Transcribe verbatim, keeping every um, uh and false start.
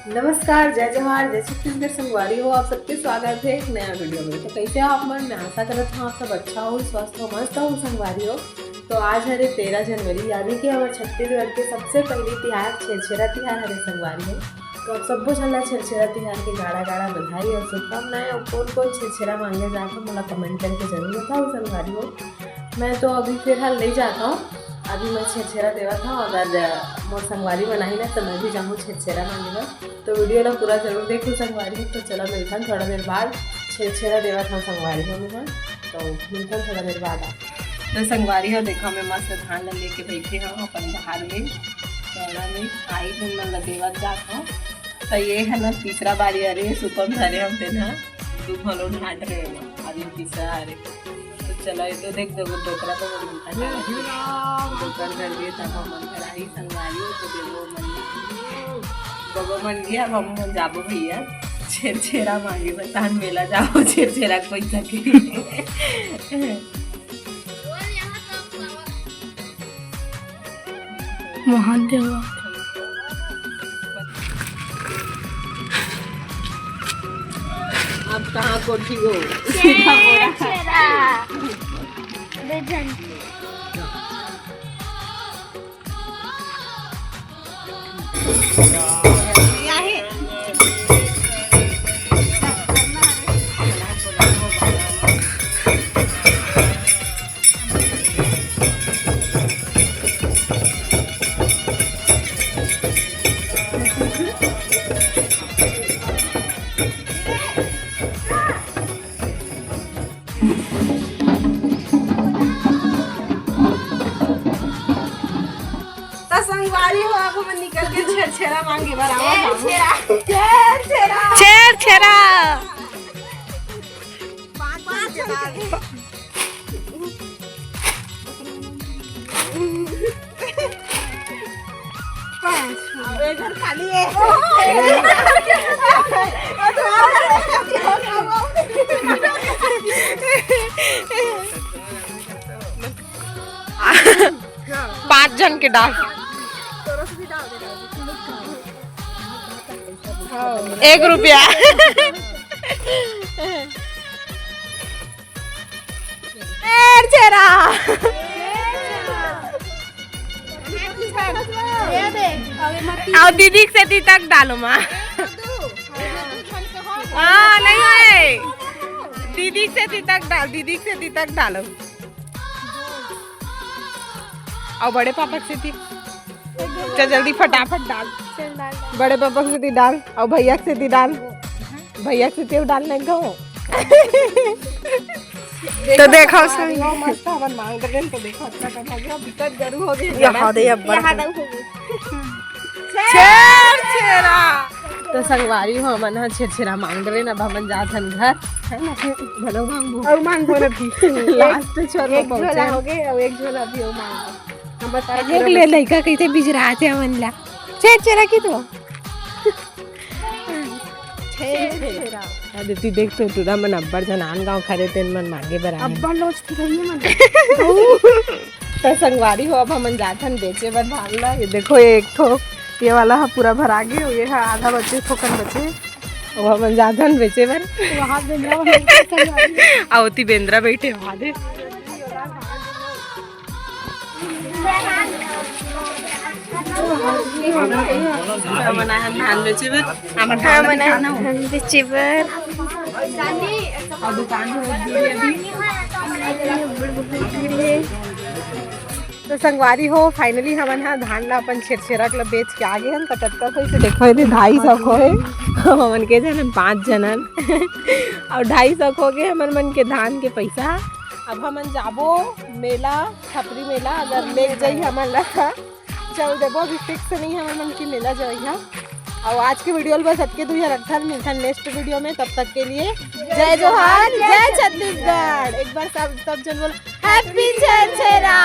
नमस्कार, जय जोहार, जय छत्तीसगढ़ संगवारी हो। आप सबके स्वागत है एक नया वीडियो में। तो कैसे हो आप मन? मैं आशा करत हूँ आप सब अच्छा हो, स्वस्थ हो, मस्त हो संगवारी हो। तो आज हरे तेरह जनवरी, यानी कि हमर छत्तीसगढ़ के सबसे पहली तिहार छेरछेरा तिहार हरे संगवारी हो। तो आप सब्बो झन ला छेरछेरा तिहार के गाड़ा गाड़ा बधाई और शुभकामनाएं। और कौन कौन छेरछेरा मांगे जात हो, मोला कमेंट करके जरूर बताओ संगवारी हो। मैं तो अभी फिलहाल नहीं जाता हूँ, अभी मैं छेरछेरा देवत हूँ। अगर मोर संगवारी मन आही ना, तो मैं भी जाऊँ छेरछेरा मांगे बर। तो वीडियो ला पूरा जरूर देखो संगवारी हो। तो चला मिलथन थोड़ा देर बाद, छेरछेरा देवत हूँ संगवारी हो मैं। तो मिलथन थोड़ा देर बाद आप। तो संगवारी हो, देखो मैं मस्त धान ला लेके बैठे हूँ अपन बाहर में, चौड़ा में आई तुम मन ला देवत जात हूँ। तो ये है ना तीसरा बारी, अरे सुपम धरे हम तेन हा दू घलो ढांट रहे हो, अभी तीसरा आ रहे। तो चलो, ये तो देख दो, डोकरा तो मन का डोकर कर दिए, तब हम मन कराई संगवारी हो, तो देखो मन, बबो मन गया, अब हम मन जाबो भैया छेरछेरा मांगे, बतान मेला जाओ छेरछेरा कोई सके। महादेव। अब कहाँ कोठी गो? सीधा बोरा। छेरा। दो झन। त संगवारी हो, अब हमन निकल के छेरछेरा मांगे बर आवा बाबू। छेरछेरा। छेरछेरा। पाँच, पाँच के बाद। पाँच। अब एक घर खाली है। पाँच जन के डाल। एक रुपया। छेरछेरा। ये देख, अब ये मत और दीदी के सेती तक डालो माँ। हाँ, नहीं होए। दीदी के सेती तक डाल, दीदी के सेती तक डालो। और बड़े पापा के सेती। चल जल्दी फटाफट डाल। चल डाल, डाल। बड़े पापा के सेती डाल, और भैया के सेती डाल। भैया के सेती डाल नहीं गो। तो देखो संग। मस्त हमन मांग रहे हैं, तो देखो अच्छा कम हो गया, बिकट गरु हो गया। यहाँ दे अब्बड़। यहाँ दे हो गई। छेरछेरा। तो संगवारी हो, हमन ह छेरछेरा मांग रहे ना, अब हमन जात हन घर, है ना? घलो मांगबो ना भी। लास्ट छोर एक झोला हो गए, अब एक झोला भी हो मांगबो। हम बता एक ले लइका कैसे बिजरात है हमन ला। छेरछेरा की तो। छेरछेरा। अरे ती देख तो टूरा मन अब्बड़ झन आन गाँव खरे तेन मन मांगे बर आए। अब्बड़ लोच थी भैया मन। तो संगवारी हो, अब हमन जाथन बेचे बर धान ला। ये देखो, ये एक ठो, ये वाला हा पूरा भरा गे, ये हा आधा बचे, थोकन बचे। अब हमन जाथन बेचे बर। वहाँ बेंदरा वाला संगवारी। अउ ओती बेंदरा बैठे वहाँ दे। हमन आए हन धान बेचे बर। हमर धान बेचे बर। अउ दुकान में भीड़ हे अभी। तो संगवारी हो, finally हमन ह धान ला अपन छेरछेरा के ला बेच के आ गे हन। कतका कोई से देखो, ये ढाई सौ को हे। हमन के झन हन, पाँच झन हन। अउ ढाई सौ को हो गे हमन मन के धान के पैसा। अब हमन जाबो मेला, छपरी मेला, अगर ले जाई हमन ला त चल देबो, अभी fix नहीं है हमन मन के मेला जाई हा। अउ आज के वीडियो ल बस अतके दूर रखथन, मिलथन next वीडियो में। तब तक के लिए जय जोहार, जय छत्तीसगढ़। एक बार सब, सब जन बोलो, Happy छेरछेरा।